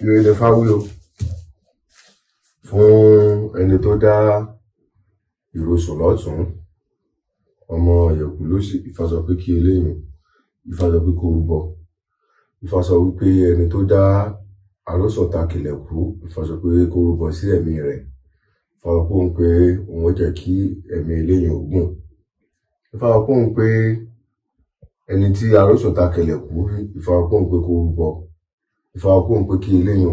Ire ni Ifá wí o fún ẹni tó dá ìrosùn lọ́tùn-ún, ọmọ Ìyẹ̀kú lósì. Ifá sọ pé kí eléyìí, Ifá sọ pé kó rúbọ. Ifá sọ wípé ẹni tó dá àrósùn takìlẹ̀kú, Ifá sọ pé kó rúbọ sí ẹ̀mí rẹ̀. Ifá sọ fún òun pé òun ó jẹ́ kí ẹ̀mí eléyìí ó gùn. Ifá sọ fún òun pé ẹni tí àrósùn takìlẹ̀kú, Ifá sọ fún òun pé kó rúbọ. Ifá sọ fún òun pé kí eléyìí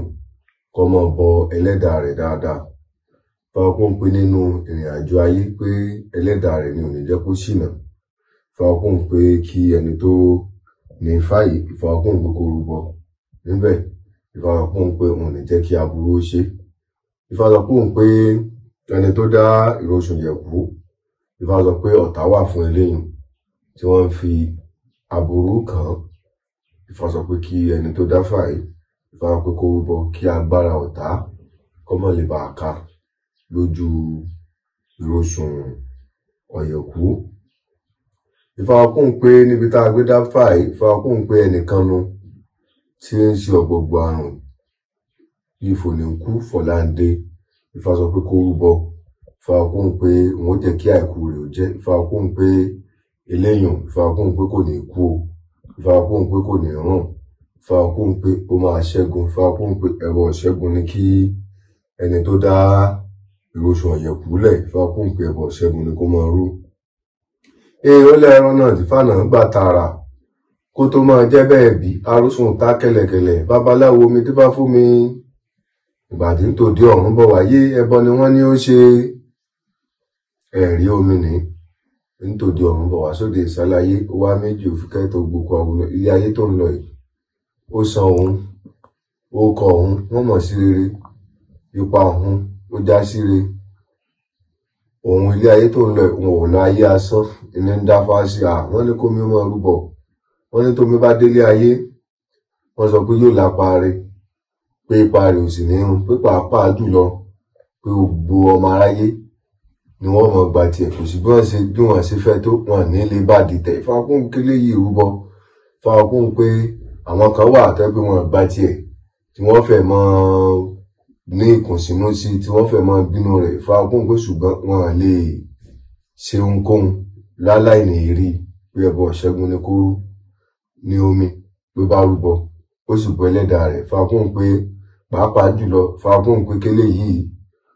kó máa bọ ẹlẹ́dàá rẹ̀ dáadáa. Ifá sọ fún òun pé nínú ìrìn àjò ayé pé ẹlẹ́dàá rẹ̀ ni ò ní jẹ́ kó ṣìnà. Ifá sọ fún òun pé kí ẹni tó ní Ifá yìí, Ifá sọ fún òun pé kó rúbọ níbẹ̀. Ifá sọ fún òun pé òun ò ní jẹ́ kí aburú ó ṣe. Ifá sọ fún òun pé ẹni tó dá ìrosùn Ìyẹ̀kú, Ifá sọ pé ọ̀tá wà fún eléyìí tí wọ́n ń fi aburú kàn án. Ifá sọ pé kí ẹni tó dá Ifá yìí, Ifá sọ pé kó rúbọ kí agbára ọ̀tá kó má lè bàa ká lójú ìrosùn Ọ̀yẹ̀kú. Ifá sọ fún òun pé níbi tá a gbé dá Ifá yìí, Ifá sọ fún òun pé ẹnìkan nu tí ń ṣe ọ̀gbọ̀gbọ̀ àrùn bíi fòníkú fọ̀láǹde. Ifá sọ pé kó rúbọ. Ifá sọ fún òun pé òun ó jẹ́ kí àìkú rẹ̀ ó jẹ́. Ifá sọ fún òun pé eléyìí, Ifá sọ fún òun pé kò ní kú o. Ifá sọ fún òun pé kò ní rùn. Ifá sọ fún òun pé ó máa ṣẹ́gun. Ifá sọ fún òun pé ẹbọ ìṣẹ́gun ni kí ẹni tó dá ìrosùn Ọ̀yẹ̀kú lẹ̀. Ifá sọ fún òun pé ẹbọ ìṣẹ́gun ni kó máa rú. Ó lẹ́ran náà tí Fánà ń gbà tààrà kó tó máa jẹ́ bẹ́ẹ̀ bí arúsùn ta kẹ̀lẹ̀kẹ̀lẹ̀. Babaláwo mi dífá fún mi ìgbà tí ń tòde ọ̀run bọ̀ wáyé, ẹbọ ni wọ́n ní ó ṣe. Ẹ̀rí omi ní ń tòde ọ̀run bọ̀ wá sóde ìsáláyé, ó wá méjì òfin kẹ́tọ̀ gbogbo àwùjọ ilé ayé tó ń lọ yìí. Ó san òun, ó kọ òun, wọ́n mọ̀ sí rere, ipa òun ó já sí re. Òun ilé ayé tó ń lọ yìí, òun ò lọ ayé asán, ìní ń dá fá sí à. Wọ́n ní kó mi máa rúbọ. Wọ́n ní tómi bá délé ayé, wọ́n sọ pé yóò lápa re, pé ipa rẹ̀ ò sì ní run, pé pàápàá jùlọ pé gbogbo ọmọ aráyé ni wọ́n mọ̀ gba tiẹ̀. Kò sí bí wọ́n ṣe bí wọ́n ṣe fẹ́ tó, wọ́n ní lè bá dìtẹ̀. Ifá kún kélé yìí rúbọ. Ifá kún pé àwọn kan wà tẹ́ pé wọ́n gba tiẹ̀ tí wọ́n fẹ́ mọ́ ní ìkùnsínú sí, tí wọ́n fẹ́ mọ́ bínú rẹ̀. Ifá kún pé ṣùgbọ́n wọn lè ṣe ohunkóhun láláì ní rí pé ẹbọ ìṣẹ́gun ni kó rú ní omi ló bá rúbọ, ó sì bọ ẹlẹ́dàá rẹ̀. Ifá kún pé pàápàá jùlọ, Ifá kún pé kélé yìí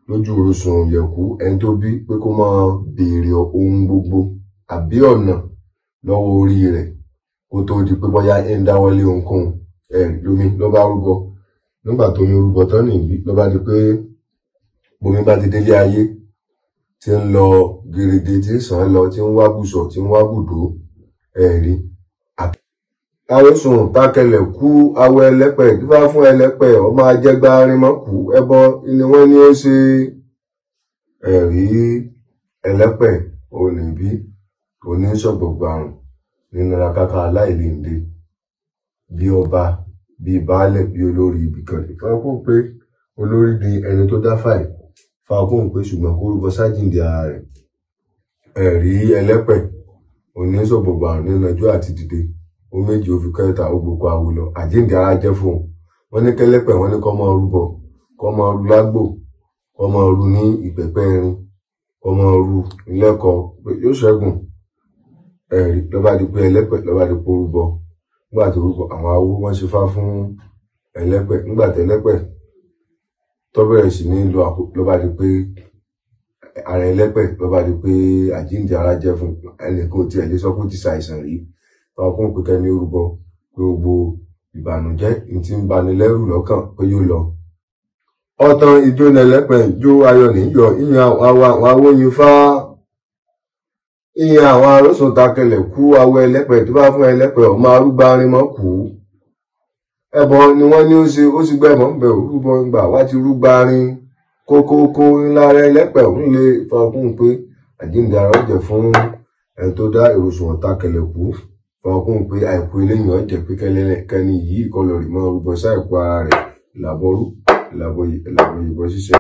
lójú ìrosùn Ọ̀yẹ̀kú, ẹni tó bí pé kó máa béèrè ohun gbogbo àbí ọ̀nà lọ́wọ́ orí rẹ̀ kó tó di pé bóyá ń dáwọ́lé ohunkóhun. Ẹ̀rí lómi ló bá rúbọ. Nígbà tó mi rúbọ tán nìyí, ló bá di pé bomi bá ti délé ayé tí ń lọ gerege, tí ń sàn lọ, tí ń wá bùsọ̀, tí ń wá bùdó. Ẹ̀rí àròsùn takẹlẹ̀ kú awọ ẹlẹ́pẹ̀ dífá fún ẹlẹ́pẹ̀ ọmọ ajẹgba arinmọ́kù, ẹbọ ni wọ́n ní ó ṣe. Ẹ̀rí ẹlẹ́pẹ̀ òní bí oníṣọ̀gbọ̀gbọ̀ àrùn nínú rakaka aláìlèǹde bí ọba bí baálẹ̀ bí olórí ibìkan. Ifá kún pé olórí ni ẹni tó dá fàì. Ifá kún pé ṣùgbọ́n kó rúbọ sájìǹde ara rẹ̀. Ẹ̀rí ẹlẹ́pẹ̀ oníṣọ̀gbọ̀gbọ̀ àrùn nínú ọjọ́ àti dìde ó méjì ó fi kẹta ó gbogbo àwò lọ, àjíǹde ara jẹ́ fún un. Wọ́n ní kẹ́lẹ́pẹ̀, wọ́n ní kó máa rúbọ, kó máa rú lágbò, kó máa rú ní ìpẹ̀pẹ́ irin, kó máa rú lẹ́kọ̀ọ́ pé yóò ṣẹ́gun. Ẹ̀rí ló bá di pé ẹlẹ́pẹ̀ ló bá di pé ó rúbọ. Nígbà tó rúbọ, àwọn awo wọ́n ṣe fá fún ẹlẹ́pẹ̀. Nígbà tẹ́lẹ́pẹ̀ tó bẹ̀rẹ̀ sí ní lo àpò, ló bá di pé ara ẹlẹ́pẹ̀ ló bá di pé àjíǹde ara jẹ́ fún un. Ẹnì kan ò tiẹ̀ lè sọ pé ó ti ṣàìsàn rí. Ifá kún pé kẹ́ni ó rúbọ pé gbogbo ìbànújẹ́ tí ń bani lẹ́rù lọ́kàn pé yóò lọ. Ọ̀tàn ìjó nẹlẹ́pẹ̀ jó ayọ̀ níyọ̀, ìyẹn àwọn awóyin fá. Ìyẹn àwọn arósùn takẹlẹ̀ kú awọ ẹlẹ́pẹ̀ tó bá fún ẹlẹ́pẹ̀ ọmọ arúgbó arinmọ́ kú. Ẹbọ ni wọ́n ní ó ṣe, ó sì gbẹ̀mọ́ bẹ̀ ò rúbọ gbà wá ti rúgbà rin kókókó ńlá rẹ ẹlẹ́pẹ̀ òun lè. Ifá kún pé àjíǹde ara ó jẹ́ fún ẹni tó dá ìrosùn ọ̀takẹlẹ̀ kú. Ifá kún pé àìkú eléyìí ó jẹ́ pé kẹ́ni yìí kọlọ̀ rí mọ́ rúbọ sáìkú ara rẹ̀. Ìlàbọ̀rú ìlàbọ̀yè ìbọn ṣíṣe.